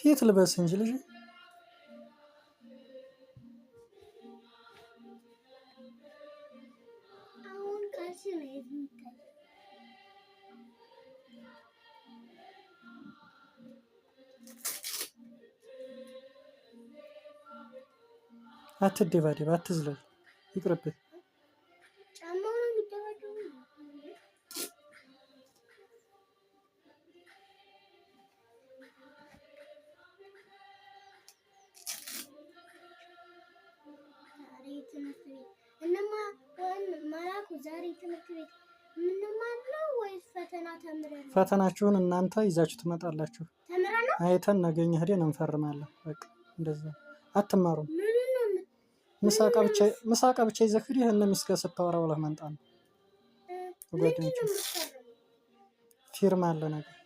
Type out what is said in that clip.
ፊት ልበስ እንጂ ልጅ። አሁን ካልሲ ነው የሚታየው። አትደባደብ፣ አትዝለል፣ ይቅርብህ። ጫማው ነው የሚደባደበው። ዛሬ ትምህርት ቤት እነማ መላኩ ዛሬ ትምህርት ቤት የምንማር ነው ወይስ ፈተና ተምረን ነው? ፈተናችሁን እናንተ ይዛችሁ ትመጣላችሁ። ተምረን ነው? አይተን ነገ እኛ ሄደን እንፈርማለን። በቃ እንደዛ አትማሩም። ምኑን ነው ምሳቃ ብቻ ምሳቃ ብቻ ይዘህ ሂደህ እነ ሚስት ጋር ስታወራ ውለህ መምጣት ነው። ምንድን ጓደኞች ነው የምትፈርመው? ፊርማ አለ ነገር።